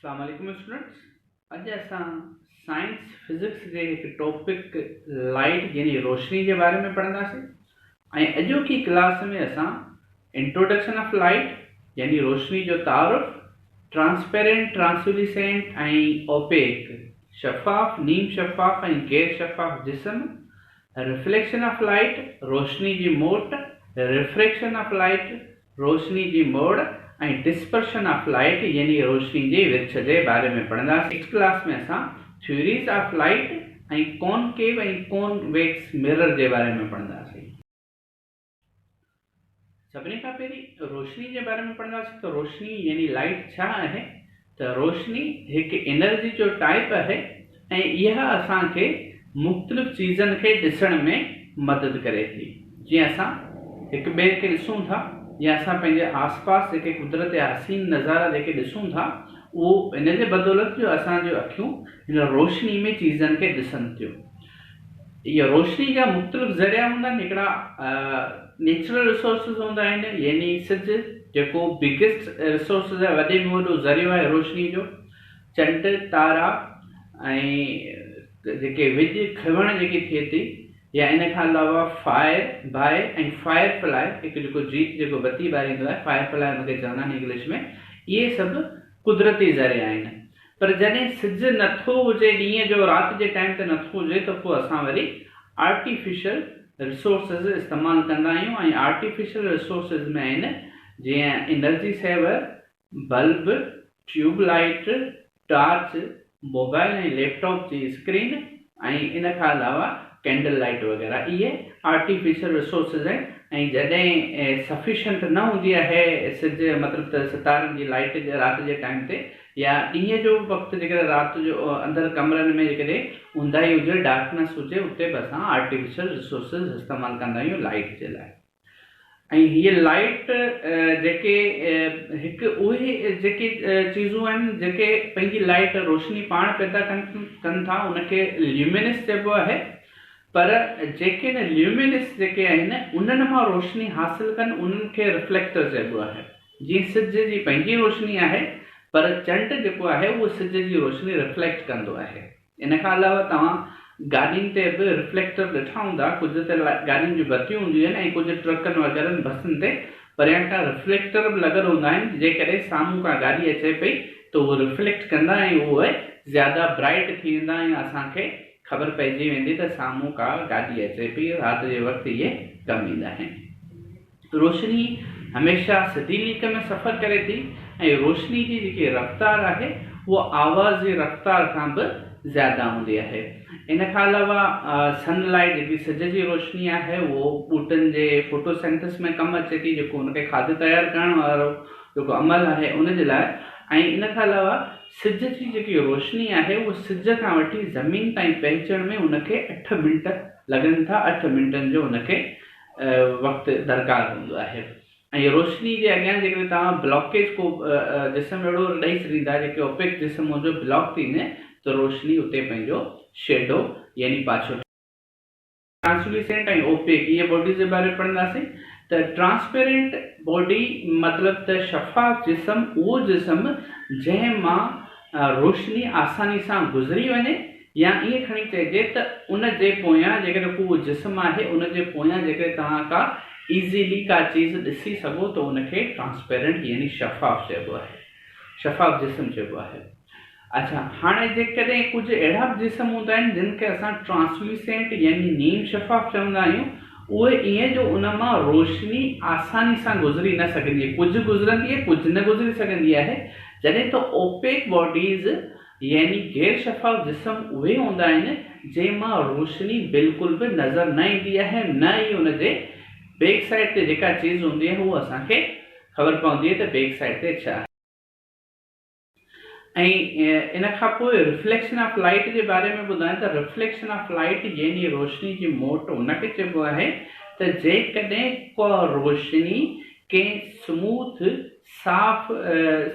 اسلام عليڪم اسٽوڊنٽس اڄ اسان سائنس فزڪس جي هڪ ٽاپڪ لائٽ يعني روشني جي باري ۾ پڙهنداسين ۽ اڄوڪي ڪلاس ۾ اسان انٽروڊڪشن آف لائٽ يعني روشني جو تعارف، ٽرانسپيرنٽ، ٽرانسلوسينٽ ۽ اوپيڪ، شفاف، نيم شفاف ۽ غير شفاف جسم، رفليڪشن آف لائٽ، روشني جي موٽ، ريفريڪشن آف لائٽ، روشني جي موڙ ۽ ڊسپرشن آف لائيٽ يعني روشني جي ورڇ جي باري ۾ پڙهنداسين. نيڪسٽ ڪلاس ۾ اسان ٿيوريز آف لائيٽ ۽ ڪونڪيو ۽ ڪونويڪس مرر جي باري ۾ پڙهنداسين. سڀني کان پهرين روشني جي باري ۾ پڙهنداسين ته روشني يعني لائيٽ ڇا آهي؟ ته روشني هڪ انرجي جو ٽائيپ آهي ۽ اها اسان کي مختلف چيزن کي ڏسڻ ۾ مدد ڪري ٿي. جيئن اسان هڪ ٻئي کي ڏسون ٿا يا اسان پنهنجي آس پاس جيڪي قدرت جا حسين نظارا جيڪي ڏسون ٿا اهو ان جي بدولت جو اسان جون اکيون هن روشني ۾ چيزن کي ڏسن ٿيون. اهي روشني جا مختلف ذريعا هوندا آهن هڪڙا نيچرل ريسورسز هوندا آهن يعني سج جيڪو بگيسٽ ريسورسز آهي وڏي ۾ وڏو ذريعو آهي روشني جو چنڊ تارا ۽ جيڪي وڄ کنوڻ جيڪي ٿئي ٿي يا ان کان علاوه فائر باهه ۽ فائر فلائي هڪ جيڪو جيت جيڪو بتي ٻاريندو آهي فائر فلائي ان کي چوندا آهن انگلش ۾ اهي سڀ قدرتي ذريعا آهن پر جڏهن سج نٿو هجي ڏينهن جو رات جي ٽائيم تي نٿو هجي ته پوء اسان وري آرٽيفيشل ريسورسز استعمال ڪندا آهيون ۽ آرٽيفيشل ريسورسز ۾ آهن جيئن energy saver, bulb, tube light, torch, mobile ۽ laptop جي اسڪرين ۽ ان کان علاوه ڪينڊل لائيٽ وغيره اهي آرٽيفيشل ريسورسز آهن ۽ جڏهن سفيشنٽ نه هوندي آهي سج مطلب ته ستارن جي لائيٽ رات جي ٽائيم تي يا ڏينهن جو وقت جيڪڏهن رات جو اندر ڪمرن ۾ جيڪڏهن اونداهي هجي ڊارڪنس هجي اتي به اسان آرٽيفيشل ريسورسز استعمال ڪندا آهيون لائيٽ جي لاء ۽ هيء لائيٽ جيڪي هڪ اهي جيڪي چيزون آهن جيڪي پنهنجي لائيٽ روشني پاڻ پيدا ڪن ڪن ٿا ان کي ليومينس چئبو آهي پر جيڪي نه ليومينس جيڪي آهن انهن مان روشني حاصل ڪن انهن کي رفليڪٽر چئبو آهي. جيئن سج جي پنهنجي روشني آهي پر چنڊ جيڪو آهي اهو سج جي روشني رفليڪٽ ڪندو آهي. ان کان علاوه توهان گاڏين تي به رفليڪٽر ڏٺا هوندا، ڪجهه ته گاڏين جون بتيون هونديون آهن ۽ ڪجهه ٽرڪن وغيرن بسن تي پريان کان رفليڪٽر به لڳل هوندا آهن جيڪڏهن سامهون ڪا گاڏي اچي پئي ته اهو رفليڪٽ ڪندا ۽ اهي زياده برائيٽ ٿي ويندا ۽ اسان کي خبر پئجي ويندي ته سامهون ڪا گاڏي اچي پئي رات جي وقت اهي ڪم ايندا آهن. روشني هميشه سڌي ليڪ ۾ سفر ڪري ٿي ۽ روشني جي جيڪي رفتار آهي اها آواز جي رفتار کان به زياده هوندي آهي. ان کان علاوه سن لائيٽ جيڪي سج جي روشني آهي اهو ٻوٽن جي فوٽوسينٿس ۾ ڪم اچي ٿي جيڪو ان کي کاڌ تيار ڪرڻ وارو جيڪو عمل آهي ان جي لاء ۽ ان کان علاوه سج جي جيڪي روشني آهي اهو سج کان وٺي زمين تائين پهچڻ ۾ ان کي اٺ منٽ لڳن ٿا اٺ منٽن جو ان کي وقت درڪار هوندو آهي ۽ روشني جي اڳيان جيڪڏهن توهان بلاڪيج ڪو جسم اهڙو ڏئي ڇڏيندا جيڪي اوپيڪ جسم هجي بلاڪ ٿي وڃي ته روشني اتي پنهنجو شيڊو يعني پاڇو ٽرانسلوسينٽ ۽ اوپيڪ اهي باڊيز جي باري ۾ پڙهنداسين ته ٽرانسپيرنٽ باڊي مطلب ته شفاف جسم اهو جسم جنهن مان روشني آساني سان گذري وڃي يا ائين کڻي چئجي ته ان جي پويان جيڪڏهن ڪو جسم آهي ان جي پويان جيڪڏهن توهان ڪا ايزيلي ڪا چيز ڏسي سگهو ته ان کي ٽرانسپيرنٽ يعني شفاف چئبو آهي شفاف جسم چئبو آهي. اڇا هاڻي جيڪڏهن ڪجهه اهڙا به جسم هوندا آهن جن کي اسان ٽرانسلوسينٽ يعني نيم شفاف چوندا آهيون اهي ائين جو ان مان روشني آساني سان گذري نه سگهندي آهي ڪجهه گذرندي آهي ڪجهه نه گذري سگهندي آهي جڏهن ته اوپيڪ باڊيز يعني غير شفاف جسم اهي هوندا آهن جنهن مان روشني بلڪل به نظر نه ايندي آهي نه ئي ان جي بيڪ سائيڊ تي جيڪا چيز هوندي آهي اهو اسان کي خبر پوندي آهي ته بيڪ سائيڊ تي ڇا آهي. ۽ ان کان پوء رفليڪشن آف لائيٽ جي باري ۾ ٻڌايان ته رفليڪشن آف لائيٽ يعني روشني جي موٽ ان کي چئبو آهي ته جيڪڏهن ڪا روشني ڪنهن سموٿ صاف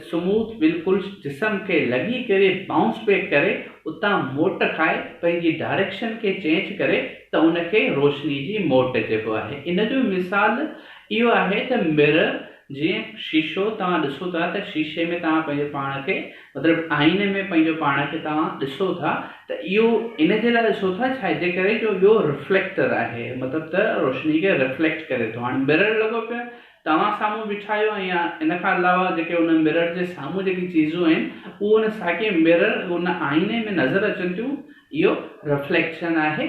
سموٿ بلڪل جسم کي لڳي ڪري بائونس بيڪ ڪري اتان موٽ کائي پنهنجي ڊائريڪشن کي چينج ڪري ته ان کي روشني جي موٽ چئبو آهي. ان جو مثال اهو آهي ته مرر جيئن شيشو توهان ڏسو ٿا ته شيشي ۾ توهان پنهنجو پاڻ کي مطلب آئيني ۾ پنهنجو پاڻ کي توهان ڏسو ٿا ته اهو ان جي لاء ڏسو ٿا ڇا جي ڪري جو اهو رفليڪٽر آهي مطلب ته روشني کي رفليڪٽ ڪري ٿو. هاڻي مرر لڳو پيو آهي توهان سامهون بيٺا آهيو ۽ يا ان کان علاوه جيڪي ان مرر جي سامهون جيڪي چيزون آهن اهو ان ساڳي مرر ان آئيني ۾ نظر اچن ٿيون اهو رفليڪشن آهي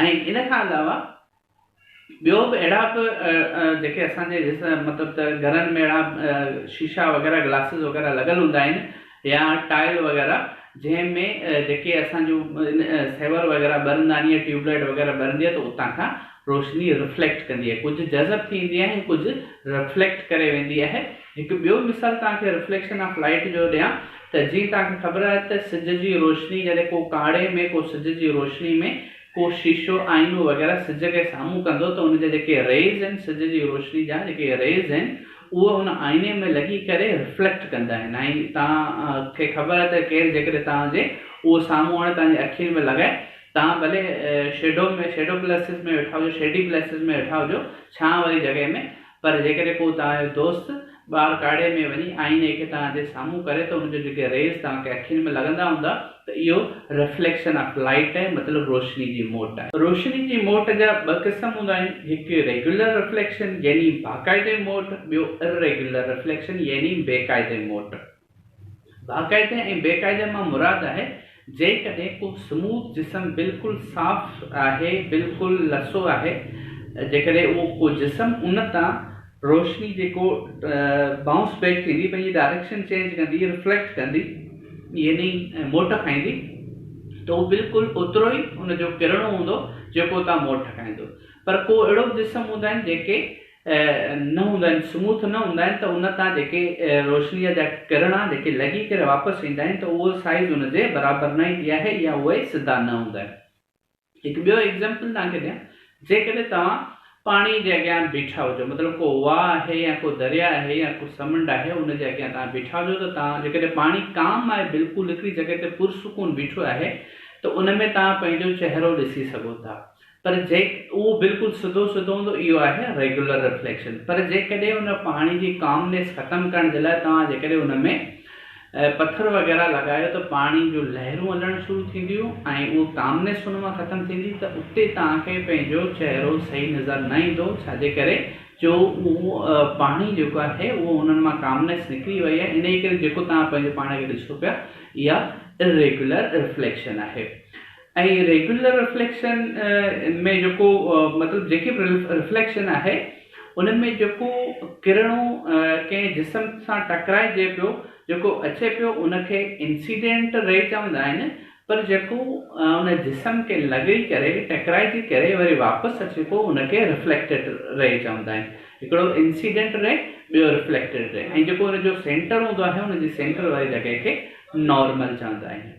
۽ ان کان علاوه ٻيو به اهڙا به جيڪي اسان جي مطلب ته گهرن ۾ اهڙا شيشا وغيره گلاسز وغيره لڳل هوندا آهن يا ٽائل وغيره جنهن ۾ جيڪي اسان جون سيور وغيره ٻرندا آهن يا ٽيوب لائيٽ وغيره ٻرندي آهي ته اتان کان روشني رفليڪٽ ڪندي آهي ڪجهه جذب ٿي ايندي آهي ۽ ڪجهه رفليڪٽ ڪري ويندي آهي. هڪ ٻيو مثال توهان کي رفليڪشن آف لائيٽ جو ڏيان ته جيئن توهان کي خبر آهي ته سج جي روشني جڏهن ڪو ڪاڙهي ۾ ڪو سج جي روشني ۾ ڪو شيشو، آئينو وغيره سج کي سامهون ڪندو ته ان جا جيڪي ريز آهن، سج جي روشني جا جيڪي ريز آهن، اهي ان آئيني ۾ لڳي ڪري رفليڪٽ ڪندا آهن ۽ توهان کي خبر آهي ته ڪير جيڪڏهن توهان جي اهو سامهون آڻي توهان جي اکين ۾ لڳائي، توهان ڀلي شيڊو ۾ شيڊو پليسز ۾ ويٺا هجو، شيڊي پليسز ۾ ويٺا هجو، ڇانء واري جڳهه ۾، پر جيڪڏهن ڪو توهان جو دوست ٻاهر ڪاڙهي ۾ وڃي آئيني کي توهان جي سامهون ڪري ته ان جو جيڪي ريز توهان کي اکين ۾ لڳندا هوندا ته اهو رفليڪشن آف لائيٽ آهي مطلب روشني جي موٽ آهي. روشني جي موٽ جا ٻه قسم هوندا آهن هڪ ريگيولر رفليڪشن يعني باقاعدي موٽ ٻيو ارريگيولر رفليڪشن يعني بيقاعدي موٽ. باقاعدي ۽ بيقاعدي مان مراد آهي جيڪڏهن ڪو سموٿ جسم بلڪل صاف آهي بلڪل لسو آهي جيڪڏهن اهو ڪو جسم ان تان روشني جيڪو بائونس بيڪ ٿيندي پنهنجي ڊائريڪشن چينج ڪندي رفليڪٽ ڪندي يعني موٽ کائيندي ته اهو بلڪل اوترو ئي ان جو ڪرڻو هوندو جيڪو اتان موٽ کائيندو پر ڪو اهڙو به جسم هوندا آهن جيڪي نه هوندا آهن، سموٿ نه هوندا آهن ته ان تان جيڪي روشنيء جا ڪرڻا جيڪي لڳي ڪري واپس ايندا آهن ته اهو سائيز ان جي برابر نه ايندي آهي يا اهي سڌا نه هوندا آهن. هڪ ٻيو ايگزيمپل توهان کي ڏيان، جيڪڏهن توهان پاڻي جي اڳيان بيٺا هجو مطلب ڪو واهه آهي يا ڪو درياء آهي يا ڪو سمنڊ آهي ان جي اڳيان توهان بيٺا هجو ته توهان جيڪڏهن پاڻي ڪام آهي بلڪل هڪڙي جڳهه تي پرسڪون بيٺو آهي ته ان ۾ توهان پنهنجو چهرو ڏسي سگهو ٿا. پر جي اهو بلڪل سڌو سڌو هوندو اهو آهي ريگيولر رفليڪشن پر جيڪڏهن ان پاڻي جي ڪامنيس ختم ڪرڻ جي لاء توهان جيڪڏهن ان ۾ پٿر وغيره لڳايو ته پاڻي جون لهرون هلڻ شروع ٿينديون ۽ اهو ڪامنيس ان مان ختم ٿيندي ته اتي توهان کي پنهنجو چهرو صحيح نظر نه ايندو ڇاجي ڪري جو اهو پاڻي جيڪو آهي اهو انهن مان ڪامنيس نڪري وئي آهي انهي ڪري جيڪو توهان پنهنجو پاڻ کي ڏسو پيا اها ارريگيولر رفليڪشن آهي. ۽ ريگيولر رفليڪشن ۾ جيڪو مطلب جيڪي به رفليڪشن آهي ان ۾ جيڪو ڪرڻو ڪنهن جسم سان ٽڪرائجي پيو جيڪو اچي پيو ان کي انسيڊنٽ ري چوندا آهن پر جيڪو ان جسم کي لڳي ڪري ٽڪرائجي ڪري وري واپس اچي پيو ان کي رفليڪٽيڊ ري چوندا آهن هڪڙو انسيڊنٽ ري ٻيو رفليڪٽيڊ ري ۽ جيڪو ان جو سينٽر هوندو آهي ان جي سينٽر واري جڳهه کي نارمل چوندا آهن.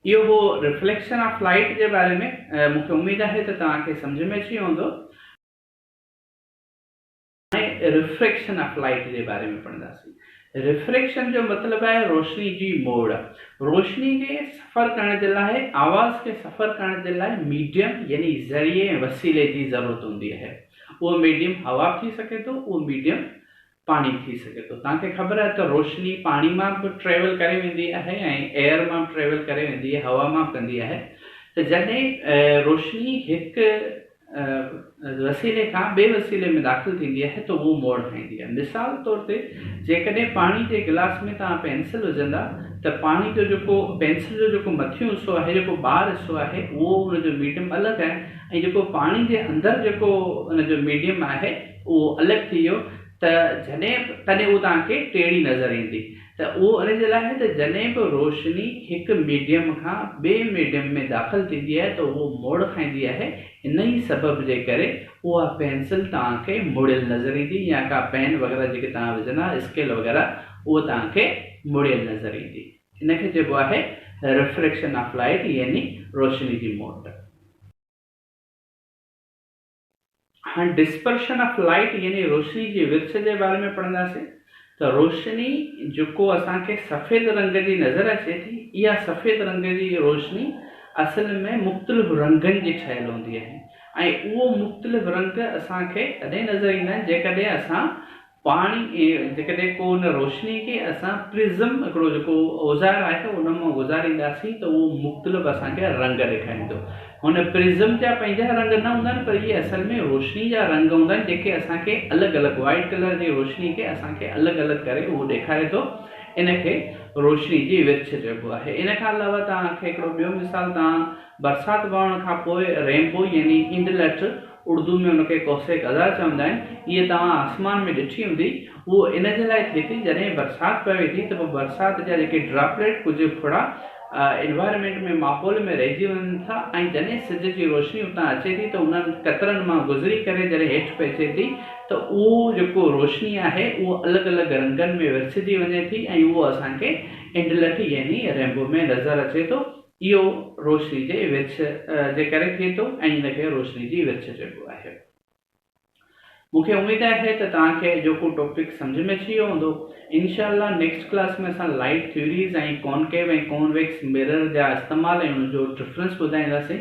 اهو هو رفليڪشن آف لائيٽ جي باري ۾ مون کي اميد آهي ته توهان کي سمجهه ۾ اچي ويو هوندو. هاڻي رفريڪشن آف لائيٽ جي باري ۾ پڙهنداسين. رفريڪشن جو مطلب آهي روشني جي موڙ. روشني کي سفر ڪرڻ جي لاء آواز کي سفر ڪرڻ جي لاء ميڊيم يعني ذريعي ۽ وسيلي جي ضرورت هوندي آهي. اهو ميڊيم هوا به ٿي سگهي ٿو اهو ميڊيم پاڻي ٿي سگهي ٿو. توهان کي خبر آهي ته روشني پاڻي مان به ٽريول ڪري ويندي آهي ۽ ايئر مان به ٽريول ڪري ويندي آهي، هوا مان به ڪندي آهي ته جڏهن روشني هڪ وسيلي کان ٻئي وسيلي ۾ داخل ٿيندي آهي ته اهو موڙ کائيندي آهي. مثال طور تي جيڪڏهن پاڻي جي گلاس ۾ توهان پينسل وجهندا ته پاڻي جو جيڪو پينسل جو جيڪو مٿيون حصو آهي جيڪو ٻاهر حصو آهي اهو ان جو ميڊيم الڳ آهي ۽ جيڪو پاڻي جي اندر جيڪو ان جو ميڊيم آهي اهو الڳ ٿي ويو ته جڏهن به تڏهن اهو توهان کي ٽيڙي نظر ايندي ته اهو ان جي لاء آهي ته جڏهن به روشني هڪ ميڊيم کان ٻئي ميڊيم ۾ داخل ٿيندي آهي ته اهو موڙ کائيندي آهي ان ئي سبب جي ڪري اها پينسل توهان کي مڙيل نظر ايندي يا ڪا پين وغيره جيڪي توهان وجهندا اسڪيل وغيره اهو توهان کي مڙيل نظر ايندي ان کي چئبو آهي رفريڪشن آف لائيٽ يعني روشني جي موٽ. هاڻ ڊسپرشن آف لائيٽ يعني روشني جي ورڇ جي باري ۾ پڙهنداسين ته روشني جيڪو اسان کي سفيد رنگ جي نظر اچي ٿي اها سفيد رنگ جي روشني اصل ۾ مختلف رنگن جي ٺهيل هوندي آهي ۽ اهو مختلف رنگ اسان کي تڏهن نظر ايندا آهن جيڪڏهن اسان پاڻي جيڪڏهن ڪو ان روشني کي اسان پرزم هڪڙو جيڪو اوزار آهي ان مان گذارينداسين ته اهو مختلف اسان کي رنگ ڏيکاريندو. هن پرزم جا پنهنجا رنگ نه هوندا آهن پر اهي اصل ۾ روشني جا رنگ هوندا آهن جيڪي اسان کي الڳ الڳ وائيٽ ڪلر جي روشني کي اسان کي الڳ الڳ ڪري اهو ڏيکاري ٿو. ان کي روشني جي ورڇ چئبو آهي. ان کان علاوه توهان کي هڪڙو ٻيو مثال توهان برسات پوڻ کان پوء رينبو يعني انڊلٺ اردو ۾ ان کي قوس قزح چوندا آهن، اهي توهان آسمان ۾ ڏٺي هوندي، اهو ان جي لاء ٿئي ٿي جڏهن برسات پوي ٿي ته پوء برسات جا جيڪي ڊراپليٽ ڪجهه ڦڙا انوائرمينٽ ۾ ماحول ۾ رهجي وڃن ٿا ۽ جڏهن سج جي روشني اتان اچي ٿي ته انهن قطرن مان گذري ڪري جڏهن هيٺ پهچي ٿي ته اهو جيڪو روشني آهي اهو الڳ الڳ رنگن ۾ ورڇجي وڃي ٿي ۽ اهو اسان کي انڊلٺ يعني رينبو ۾ نظر اچي ٿو. اهو روشني جي ورڇ جي ڪري ٿئي ٿو ۽ ان کي روشني جي ورڇ چئبو آهي. مون کي اميد آهي ته توهان کي اڄوڪو ٽاپڪ سمجهه ۾ اچي ويو هوندو. انشاء الله نيڪسٽ ڪلاس ۾ اسان لائيٽ ٿيوريز ۽ ڪونڪيو ۽ ڪونويڪس مرر جا استعمال ۽ ان جو ڊفرنس ٻڌائينداسين.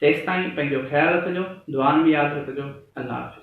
تيستائين پنهنجو خيال رکجو، دعائن ۾ ياد رکجو. الله حافظ.